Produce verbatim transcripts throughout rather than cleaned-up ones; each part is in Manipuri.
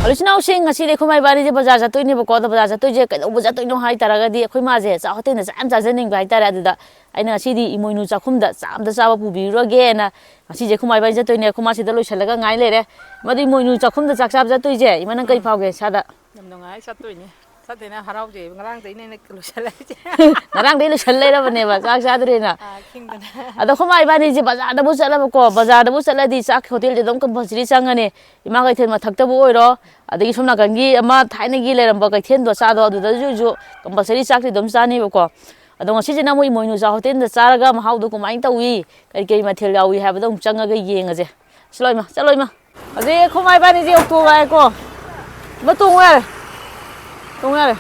ꯍꯧꯖꯤꯛ ꯏꯆꯤꯟ ꯏꯅꯥꯎꯁꯤꯡ, ꯉꯁꯤꯗꯤ ꯑꯩꯈꯣꯏ ꯃꯥ ꯏꯕꯥꯅꯤꯁꯦ ꯕꯖꯥꯔ ꯆꯠꯇꯣꯏꯅꯦꯕꯀꯣ꯫ ꯑꯗꯣ ꯕꯖꯥꯔ ꯆꯠꯇꯣꯏꯁꯦ ꯀꯩꯗꯧꯕ ꯆꯠꯇꯣꯏꯅꯣ ꯍꯥꯏ ꯇꯥꯔꯒꯗꯤ, ꯑꯩꯈꯣꯏ ꯃꯥꯁꯦ ꯆꯥꯛ ꯍꯣꯇꯦꯜꯗ ꯆꯥꯛ ꯌꯥꯝ ꯆꯥꯖꯅꯤꯡꯕ ꯍꯥꯏꯇꯥꯔꯦ꯫ ꯑꯗꯨꯗ ꯑꯩꯅ ꯉꯁꯤꯗꯤ ꯏꯃꯣꯏꯅꯨ ꯆꯥꯛꯈꯨꯝꯗ ꯆꯥꯛ ꯑꯝꯇ ꯆꯥꯕ ꯄꯨꯕꯤꯔꯨꯔꯒꯦꯅ ꯉꯁꯤꯁꯦ ꯑꯩꯈꯣꯏ ꯃꯥ ꯏꯕꯥꯅꯤ ꯆꯠꯇꯣꯏꯅꯦ꯫ ꯑꯩꯈꯣꯏ ꯃꯥ ꯁꯤꯗ ꯂꯣꯏꯁꯤꯜꯂꯒ ꯉꯥꯏ ꯂꯩꯔꯦ꯫ ꯃꯗꯨ ꯏꯃꯣꯏꯅꯨ ꯆꯥꯛꯈꯨꯝꯗ ꯆꯥꯛ ꯆꯥꯕ ꯆꯠꯇꯣꯏꯁꯦ, ꯏꯃꯥ, ꯅꯪ ꯀꯔꯤ ꯎꯝ꯫ ꯐꯥꯎꯒꯦ ꯏꯁꯥꯗ? ꯌꯥꯝ ꯅꯨꯡꯉꯥꯏ, ꯆꯠꯇꯣꯏꯅꯦ꯫ ꯆꯠꯇꯣꯏꯅꯦ, ꯍꯔꯥꯎꯖꯩꯕ꯫ ꯉꯔꯥꯡꯗꯩꯅꯦ ꯑꯩꯅ ꯂꯣꯏꯁꯜꯂꯛꯏꯁꯦ꯫ ꯉꯔꯥꯡꯗꯩ ꯂꯣꯏꯁꯜ ꯂꯩꯔꯕꯅꯦꯕ, ꯆꯥꯛ ꯆꯥꯗ꯭ꯔꯦꯅ꯫ ꯑꯥ, ꯈꯤꯡꯗꯅ꯫ ꯑꯗꯣ ꯑꯩꯈꯣꯏ ꯃꯥ ꯏꯕꯥꯅꯤꯁꯦ ꯕꯖꯥꯔꯗꯕꯨ ꯆꯠꯂꯕꯀꯣ, ꯕꯖꯥꯔꯗꯕꯨ ꯆꯠꯂꯗꯤ ꯆꯥꯛ ꯍꯣꯇꯦꯜꯁꯦ ꯑꯗꯨꯝ compulsory ꯆꯪꯉꯅꯤ꯫ ꯏꯃꯥ ꯀꯩꯊꯦꯜ ꯃꯊꯛꯇꯕꯨ ꯑꯣꯏꯔꯣ, ꯑꯗꯒꯤ ꯁꯣꯝ ꯅꯥꯀꯟꯒꯤ ꯑꯃ ꯊꯥꯏꯅꯒꯤ ꯂꯩꯔꯝꯕ ꯀꯩꯊꯦꯜꯗꯣ, ꯆꯥꯗꯣ, ꯑꯗꯨꯗꯁꯨ compulsory ꯆꯥꯛꯇꯤ ꯑꯗꯨꯝ ꯆꯥꯅꯤꯕꯀꯣ꯫ ꯑꯗꯣ ꯉꯁꯤꯁꯤꯅ ꯑꯃꯨꯛ ꯏꯃꯣꯏꯅꯨ ꯆꯥꯛ ꯍꯣꯇꯦꯜꯗ ꯆꯥꯔꯒ ꯃꯍꯥꯎꯗꯣ ꯀꯃꯥꯏꯅ ꯇꯧꯏ, ꯀꯔꯤ ꯀꯔꯤ ꯃꯊꯦꯜ ꯌꯥꯎꯏ ꯍꯥꯏꯕꯗꯣ ꯑꯃꯨꯛ ꯆꯪꯉꯒ ꯌꯦꯡꯉꯁꯦ꯫ ꯆꯠꯂꯣ ꯏꯃꯥ, ꯆꯠꯂꯣ ꯏꯃꯥ꯫ ꯑꯗꯩ ꯑꯩꯈꯣꯏ ꯃꯥ ꯏꯕꯥꯅꯤꯁꯦ ꯑꯣꯛꯇꯣ ꯉꯥꯏꯀꯣ꯫ ꯑꯃ ꯇꯣꯡꯉꯨ ꯌꯥꯔꯦ꯫ ꯇꯣꯡꯉꯨ ꯌꯥꯔꯦ꯫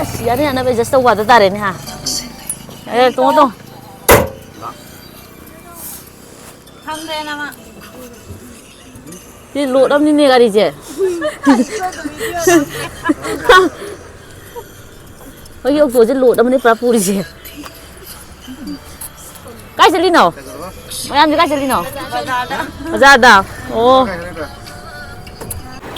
ꯑꯁ, ꯌꯥꯅ ꯌꯥꯅꯕ adjust ꯇꯧꯕ ꯍꯥꯏꯗꯣ ꯇꯥꯔꯦꯅꯦ, ꯍꯥ? ꯑꯦ, ꯇꯣꯡꯉꯣ, ꯇꯣꯡꯉꯣ꯫ ꯈꯪꯗ꯭ꯔꯦ ꯅꯃ꯫ ꯁꯤ ꯂꯣꯠ ꯑꯃꯅꯤꯅꯦ ꯒꯥꯔꯤꯁꯦ꯫ ꯑꯩꯈꯣꯏꯒꯤ ꯑꯣꯛꯇꯣꯁꯦ ꯂꯣꯠ ꯑꯃꯅꯤ ꯄꯨꯔꯥ ꯄꯨꯔꯤꯁꯦ꯫ ꯀꯥꯏ ꯆꯠꯂꯤꯅꯣ? ꯃꯌꯥꯝꯁꯦ ꯀꯥꯏ ꯆꯠꯂꯤꯅꯣ? ꯕꯖꯥꯔꯗ꯫ ꯑꯣ꯫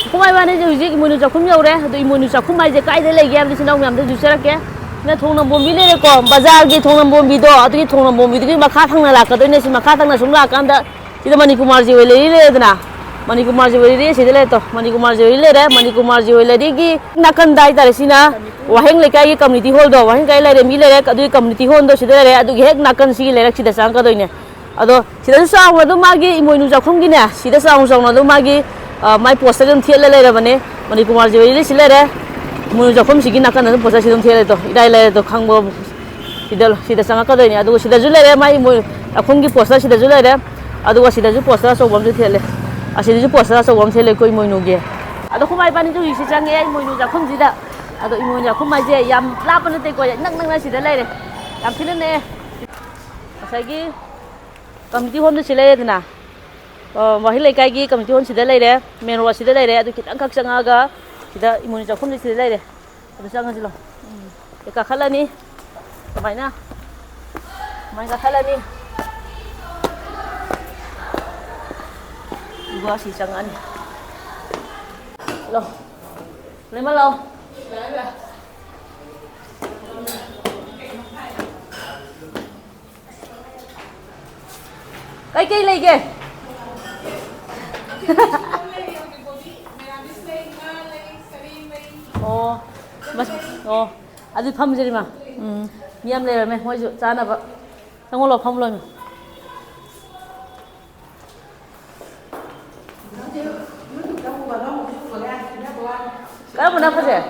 ꯑꯩꯈꯣꯏ ꯏꯕꯥꯅꯤꯁꯦ ꯍꯧꯖꯤꯛ ꯏꯃꯣꯏꯅꯨ ꯆꯥꯛꯈꯨꯝ ꯌꯧꯔꯦ꯫ ꯑꯗꯣ ꯏꯃꯣꯏꯅꯨ ꯆꯥꯛꯈꯨꯝ ꯍꯥꯏꯁꯦ ꯀꯥꯏꯗ ꯂꯩꯒꯦ ꯍꯥꯏꯕꯗꯨ ꯏꯆꯤꯟ ꯏꯅꯥꯎ ꯃꯌꯥꯝꯗ ꯍꯧꯖꯤꯛ ꯆꯠꯂꯛꯀꯦ꯫ ꯁꯤꯅ ꯊꯣꯡ ꯅꯝꯕꯣꯝꯕꯤ ꯂꯩꯔꯦꯀꯣ, ꯕꯖꯥꯔꯒꯤ ꯊꯣꯡ ꯅꯝꯕꯣꯝꯕꯤꯗꯣ, ꯑꯗꯨꯒꯤ ꯊꯣꯡ ꯅꯝꯕꯣꯝꯕꯤꯗꯨꯒꯤ ꯃꯈꯥ ꯊꯪꯅ ꯂꯥꯛꯀꯗꯣꯏꯅꯦ꯫ ꯁꯤ ꯃꯈꯥ ꯊꯪꯅ ꯁꯨꯝ ꯂꯥꯛꯀꯥꯟꯗ ꯁꯤꯗ ꯃꯅꯤꯀꯨꯃꯥꯔ ꯖꯨꯋꯦꯂꯔꯤ ꯂꯩꯔꯦꯗꯅ, ꯃꯅꯤꯀꯨꯃꯥꯔ ꯖꯨꯋꯦꯂꯔꯤ ꯁꯤꯗ ꯂꯩꯔꯦ ꯇꯣ, ꯃꯅꯤꯀꯨꯃꯥꯔ ꯖꯨꯋꯦꯂꯔꯤ ꯂꯩꯔꯦ꯫ ꯃꯅꯤꯀꯨꯃꯥꯔ ꯖꯨꯋꯦꯂꯔꯤꯒꯤ ꯅꯥꯀꯟꯗ ꯍꯥꯏꯇꯥꯔꯦ, ꯁꯤꯅ ꯋꯥꯍꯦꯡ ꯂꯩꯀꯥꯏꯒꯤ community hall ꯗꯣ, ꯋꯥꯍꯦꯡ ꯂꯩꯀꯥꯏ ꯂꯥꯏꯔꯦꯝꯕꯤ ꯂꯩꯔꯦ, ꯑꯗꯨꯒꯤ community hall ꯗꯣ ꯁꯤꯗ ꯂꯩꯔꯦ꯫ ꯑꯗꯨꯒꯤ ꯍꯦꯛ ꯅꯥꯀꯟ ꯁꯤꯒꯤ ꯂꯩꯔꯛꯁꯤꯗ ꯆꯪꯉꯛꯀꯗꯣꯏꯅꯦ꯫ ꯑꯗꯣ ꯁꯤꯗꯁꯨ ꯆꯥꯎꯅ ꯑꯗꯨꯝ ꯃꯥꯒꯤ ꯏꯃꯣꯏꯅꯨ ꯆꯥꯛꯈꯨꯝꯒꯤꯅꯦ, ꯁꯤꯗ ꯆꯥꯎꯅ ꯆꯥꯎꯅ ꯑꯗꯨꯝ ꯃꯥꯒꯤ, ꯑ, ꯃꯥꯏ poster ꯑꯗꯨꯝ ꯊꯦꯠꯂ ꯂꯩꯔꯕꯅꯦ꯫ ꯃꯅꯤꯀꯨꯃꯥꯔ ꯖꯨꯋꯦꯂꯔꯤ ꯁꯤ ꯂꯩꯔꯦ, ꯏꯃꯣꯏꯅꯨ ꯆꯥꯛꯈꯨꯝꯁꯤꯒꯤ ꯅꯥꯀꯟꯗ ꯑꯗꯨꯝ poster ꯁꯤ ꯑꯗꯨꯝ ꯊꯦꯠꯂꯦ꯫ ꯇꯣ, ꯏꯔꯥꯏ ꯂꯥꯏꯔꯦ꯫ ꯇꯣ, ꯈꯪꯕ ꯁꯤꯗ, ꯁꯤꯗ ꯆꯪꯉꯛꯀꯗꯣꯏꯅꯦ꯫ ꯑꯗꯨꯒ ꯁꯤꯗꯁꯨ ꯂꯩꯔꯦ ꯃꯥꯏ ꯏꯃꯣꯏ-, ꯆꯥꯛꯈꯨꯝꯒꯤ poster ꯁꯤꯗꯁꯨ ꯂꯩꯔꯦ꯫ ꯑꯗꯨꯒ ꯁꯤꯗꯁꯨ poster ꯑꯆꯧꯕ ꯑꯃꯁꯨ ꯊꯦꯠꯂꯦ꯫ ꯑꯁꯤꯗꯁꯨ poster ꯑꯆꯧꯕ ꯑꯃ ꯊꯦꯠꯂꯦ ꯑꯩꯈꯣꯏ ꯏꯃꯣꯏꯅꯨꯒꯤ꯫ ꯑꯗꯣ ꯑꯩꯈꯣꯏ ꯃꯥ ꯏꯕꯥꯅꯤꯁꯨ ꯍꯧꯖꯤꯛꯁꯦ ꯆꯪꯉꯛꯑꯦ ꯏꯃꯣꯏꯅꯨ ꯆꯥꯛꯈꯨꯝꯁꯤꯗ꯫ ꯑꯗꯣ ꯏꯃꯣꯏꯅꯨ ꯆꯥꯛꯈꯨꯝ ꯍꯥꯏꯁꯦ ꯌꯥꯝ ꯂꯥꯞꯄ ꯅꯠꯇꯦꯀꯣ, ꯏꯅꯛ ꯅꯛꯅ ꯁꯤꯗ ꯂꯩꯔꯦ꯫ ꯌꯥꯝ ꯊꯤꯅ ꯅꯛꯑꯦ꯫ ꯉꯁꯥꯏꯒꯤ community hall ꯗꯨ ꯁꯤ ꯂꯩꯔꯦꯗꯅ, ꯑ, ꯋꯥꯍꯦꯡ ꯂꯩꯀꯥꯏꯒꯤ community hall ꯁꯤꯗ ꯂꯩꯔꯦ, main road ꯁꯤꯗ ꯂꯩꯔꯦ꯫ ꯑꯗꯨ ꯈꯤꯇꯪ ꯈꯛ ꯆꯪꯉꯛꯑꯒ ꯁꯤꯗ ꯏꯃꯣꯏꯅꯨ ꯆꯥꯛꯈꯨꯝꯁꯦ ꯁꯤꯗ ꯂꯩꯔꯦ꯫ ꯑꯗꯨ ꯆꯪꯉꯁꯤ ꯂꯥꯎ꯫ ꯎꯝ꯫ ꯁꯤ ꯀꯥꯈꯠꯂꯅꯤ꯫ ꯁꯨꯃꯥꯏꯅ꯫ ꯁꯨꯃꯥꯏꯅ ꯀꯥꯈꯠꯂꯅꯤ꯫ ꯑꯗꯨꯒ ꯁꯤ ꯆꯪꯉꯛꯑꯅꯤ꯫ ꯂꯥꯎ꯫ ꯂꯩꯃ ꯂꯥꯎ꯫ ꯀꯩꯀꯩ ꯂꯩꯒꯦ? ꯑꯣ, ꯃꯁ-, ꯑꯣ, ꯑꯗꯨ ꯐꯝꯁꯤꯔꯤꯃ꯫ ꯎꯝ꯫ ꯃꯤ ꯌꯥꯝ ꯂꯩꯔꯝꯃꯦ, ꯃꯣꯏꯁꯨ ꯆꯥꯅꯕ꯫ ꯆꯪꯉꯣ ꯂꯥꯎ, ꯐꯝꯃꯣ ꯂꯥꯎ꯫ ꯀꯔꯝꯕꯅ ꯐꯖꯩ?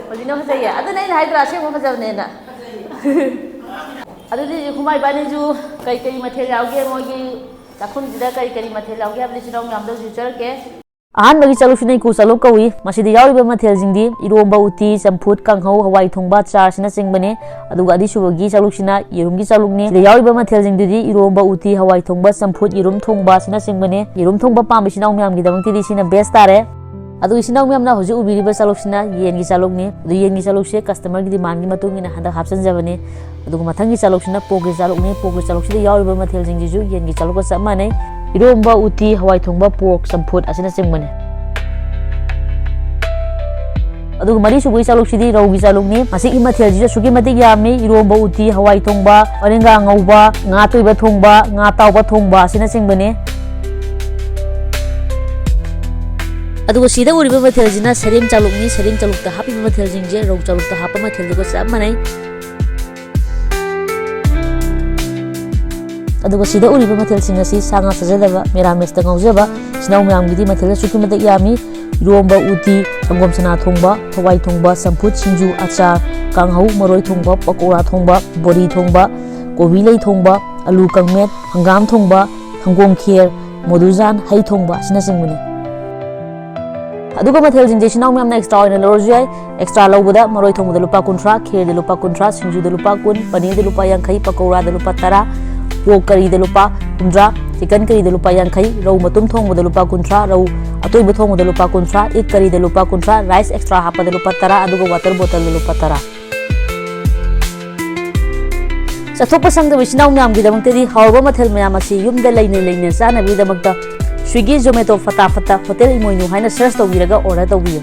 ꯍꯧꯖꯤꯛꯅ ꯐꯖꯩꯌꯦ꯫ ꯑꯗꯨꯅ ꯑꯩꯅ ꯍꯥꯏꯗ꯭ꯔꯥ, ꯑꯁꯦꯡꯕ ꯐꯖꯕꯅꯦꯅ꯫ ꯑꯗꯨꯗꯤ ꯈꯨꯃꯥ ꯏꯕꯥꯅꯤꯁꯨ ꯀꯔꯤ ꯀꯔꯤ ꯃꯊꯦꯜ ꯌꯥꯎꯒꯦ, ꯃꯣꯏꯒꯤ ꯆꯥꯛꯈꯨꯝꯁꯤꯗ ꯀꯔꯤ ꯀꯔꯤ ꯃꯊꯦꯜ ꯌꯥꯎꯒꯦ ꯍꯥꯏꯕꯗꯤ ꯏꯆꯤꯜ ꯏꯅꯥꯎ ꯃꯌꯥꯝꯗ ꯍꯧꯖꯤꯛ ꯎꯠꯆꯔꯛꯀꯦ꯫ ꯑꯍꯥꯟꯕꯒꯤ ꯆꯥꯂꯨꯛꯁꯤꯅ ꯏꯀꯨ ꯆꯥꯂꯨꯛ ꯀꯧꯏ꯫ ꯃꯁꯤꯗ ꯌꯥꯎꯔꯤꯕ ꯃꯊꯦꯜꯁꯤꯡꯗꯤ ꯏꯔꯣꯝꯕ, ꯎꯇꯤ, ꯆꯝꯐꯨꯠ, ꯀꯥꯡꯍꯧ, ꯍꯋꯥꯏ ꯊꯣꯡꯕ, ꯆꯥꯔ ꯑꯁꯤꯅꯆꯤꯡꯕꯅꯤ꯫ ꯑꯗꯨꯒ ꯑꯅꯤꯁꯨꯕꯒꯤ ꯆꯥꯂꯨꯛꯁꯤꯅ ꯌꯦꯔꯨꯝꯒꯤ ꯆꯥꯂꯨꯛꯅꯤ꯫ ꯁꯤꯗ ꯌꯥꯎꯔꯤꯕ ꯃꯊꯦꯜꯁꯤꯡꯗꯨꯗꯤ ꯏꯔꯣꯝꯕ, ꯎꯇꯤ, ꯍꯋꯥꯏ ꯊꯣꯡꯕ, ꯆꯝꯐꯨꯠ, ꯌꯦꯔꯨꯝ ꯊꯣꯡꯕ ꯑꯁꯤꯅꯆꯤꯡꯕꯅꯤ꯫ ꯌꯦꯔꯨꯝ ꯊꯣꯡꯕ ꯄꯥꯝꯕ ꯏꯆꯤꯟ ꯏꯅꯥꯎ ꯃꯌꯥꯝꯒꯤꯗꯃꯛꯇꯗꯤ ꯁꯤꯅ best ꯇꯥꯔꯦ꯫ ꯑꯗꯨ ꯏꯆꯤꯟ ꯏꯅꯥꯎ ꯃꯌꯥꯝꯅ ꯍꯧꯖꯤꯛ ꯎꯕꯤꯔꯤꯕ ꯆꯥꯂꯨꯛꯁꯤꯅ ꯌꯦꯟꯒꯤ ꯆꯥꯂꯨꯛꯅꯤ꯫ ꯑꯗꯨ ꯌꯦꯟꯒꯤ ꯆꯥꯂꯨꯛꯁꯦ customer ꯒꯤ demand ꯒꯤ ꯃꯇꯨꯡ ꯏꯟꯅ ꯍꯟꯗꯛ ꯍꯥꯞꯆꯤꯟꯖꯕꯅꯤ꯫ ꯑꯗꯨꯒ ꯃꯊꯪꯒꯤ ꯆꯥꯂꯨꯛꯁꯤꯅ pork ꯀꯤ ꯆꯥꯂꯨꯛꯅꯤ꯫ Pork ꯀꯤ ꯆꯥꯂꯨꯛꯁꯤꯗ ꯌꯥꯎꯔꯤꯕ ꯃꯊꯦꯜꯁꯤꯡꯁꯤꯁꯨ ꯌꯦꯟꯒꯤ ꯆꯥꯂꯨꯛꯀ ꯆꯞ ꯃꯥꯟꯅꯩ꯫ ꯏꯔꯣꯝꯕ, ꯎꯇꯤ, ꯍꯋꯥꯏ ꯊꯣꯡꯕ, pork, ꯆꯝꯐꯨꯠ ꯑꯁꯤꯅꯆꯤꯡꯕꯅꯤ꯫ ꯑꯗꯨꯒ ꯃꯔꯤꯁꯨꯕꯒꯤ ꯆꯥꯂꯨꯛꯁꯤꯗꯤ ꯔꯧꯒꯤ ꯆꯥꯂꯨꯛꯅꯤ꯫ ꯃꯁꯤꯒꯤ ꯃꯊꯦꯜꯁꯤꯁꯨ ꯑꯁꯨꯛꯀꯤ ꯃꯇꯤꯛ ꯌꯥꯝꯃꯤ꯫ ꯏꯔꯣꯝꯕ, ꯎꯇꯤ, ꯍꯋꯥꯏ ꯊꯣꯡꯕ, ꯃꯔꯤꯡꯒꯥ ꯉꯧꯕ, ꯉꯥ ꯑꯇꯣꯏꯕ ꯊꯣꯡꯕ, ꯉꯥ ꯑꯇꯥꯎꯕ ꯊꯣꯡꯕ ꯑꯁꯤꯅꯆꯤꯡꯕꯅꯤ꯫ ꯑꯗꯨꯒ ꯁꯤꯗ ꯎꯔꯤꯕ ꯃꯊꯦꯜꯁꯤꯅ ꯁꯔꯦꯡ ꯆꯥꯂꯨꯛꯅꯤ꯫ ꯁꯔꯦꯡ ꯆꯥꯂꯨꯛꯇ ꯍꯥꯞꯄꯤꯕ ꯃꯊꯦꯜꯁꯤꯡꯁꯦ ꯔꯧ ꯆꯥꯂꯨꯛꯇ ꯍꯥꯞꯄ ꯃꯊꯦꯜꯗꯨꯒ ꯆꯞ ꯃꯥꯟꯅꯩ꯫ ꯑꯗꯨꯒ ꯁꯤꯗ ꯎꯔꯤꯕ ꯃꯊꯦꯜꯁꯤꯡ ꯑꯁꯤ ꯁꯥ ꯉꯥ ꯆꯥꯖꯗꯕ, ꯃꯦꯔꯥꯃꯦꯁꯇ ꯉꯥꯎꯖꯕ ꯏꯆꯤꯟ ꯏꯅꯥꯎ ꯃꯌꯥꯝꯒꯤꯗꯤ ꯃꯊꯦꯜ ꯑꯁꯨꯛꯀꯤ ꯃꯇꯤꯛ ꯌꯥꯝꯃꯤ꯫ ꯏꯔꯣꯝꯕ, ꯎꯇꯤ, ꯁꯪꯒꯣꯝ ꯁꯅꯥ ꯊꯣꯡꯕ, ꯍꯋꯥꯏ ꯊꯣꯡꯕ, ꯆꯝꯐꯨꯠ, ꯁꯤꯡꯖꯨ, ꯑꯆꯥꯔ, ꯀꯥꯡꯍꯧ, ꯃꯔꯣꯏ ꯊꯣꯡꯕ, ꯄꯀꯧꯔꯥ ꯊꯣꯡꯕ, ꯕꯣꯔꯤ ꯊꯣꯡꯕ, ꯀꯣꯕꯤ ꯂꯩ ꯊꯣꯡꯕ, ꯑꯂꯨ ꯀꯪꯃꯦꯠ, ꯍꯪꯒꯥꯝ ꯊꯣꯡꯕ, ꯁꯪꯒꯣꯝ ꯈꯦꯔ, ꯃꯣꯗꯨꯖꯥꯟ, ꯍꯩ ꯊꯣꯡꯕ ꯑꯁꯤꯅꯆꯤꯡꯕꯅꯤ꯫ ꯑꯗꯨꯒ ꯃꯊꯦꯜꯁꯤꯡꯁꯦ ꯏꯆꯤꯟ ꯏꯅꯥꯎ ꯃꯌꯥꯝꯅ extra ꯑꯣꯏꯅ ꯂꯧꯔꯁꯨ ꯌꯥꯏ꯫ Extra ꯂꯧꯕꯗ ꯃꯔꯣꯏ ꯊꯣꯡꯕꯗ ꯂꯨꯄꯥ ꯀꯨꯟꯊ꯭ꯔꯥ, ꯈꯦꯔꯗ ꯂꯨꯄꯥ ꯀꯨꯟꯊ꯭ꯔꯥ, ꯁꯤꯡꯖꯨꯗ ꯂꯨꯄꯥ ꯀꯨꯟ, ꯄꯅꯤꯔꯗ ꯂꯨꯄꯥ ꯌꯥꯡꯈꯩ, ꯄꯀꯧꯔꯥꯗ ꯂꯨꯄꯥ ꯇꯔꯥ, pork curry ꯗ ꯂꯨꯄꯥ ꯍꯨꯝꯗ꯭ꯔꯥ, chicken curry ꯗ ꯂꯨꯄꯥ ꯌꯥꯡꯈꯩ, ꯔꯧ ꯃꯇꯨꯝ ꯊꯣꯡꯕꯗ ꯂꯨꯄꯥ ꯀꯨꯟꯊ꯭ꯔꯥ, ꯔꯧ ꯑꯇꯣꯏꯕ ꯊꯣꯡꯕꯗ ꯂꯨꯄꯥ ꯀꯨꯟꯊ꯭ꯔꯥ, egg curry ꯗ ꯂꯨꯄꯥ ꯀꯨꯟꯊ꯭ꯔꯥ, rice extra ꯍꯥꯞꯄꯗ ꯂꯨꯄꯥ ꯇꯔꯥ, ꯑꯗꯨꯒ water bottle ꯗ ꯂꯨꯄꯥ ꯇꯔꯥ꯫ ꯆꯠꯊꯣꯛꯄ ꯁꯪꯗꯕ ꯏꯆꯤꯟ ꯏꯅꯥꯎ ꯃꯌꯥꯝꯒꯤꯗꯃꯛꯇꯗꯤ ꯍꯥꯎꯔꯕ ꯃꯊꯦꯜ ꯃꯌꯥꯝ ꯑꯁꯤ ꯌꯨꯝꯗ ꯂꯩꯅ ꯂꯩꯅ ꯆꯥꯅꯕꯒꯤꯗꯃꯛꯇ Swiggy, Zomato, ꯐꯇꯥ ꯐꯇꯥ ꯍꯣꯇꯦꯜ ꯏꯃꯣꯏꯅꯨ ꯍꯥꯏꯅ search ꯇꯧꯕꯤꯔꯒ order ꯇꯧꯕꯤꯌꯨ꯫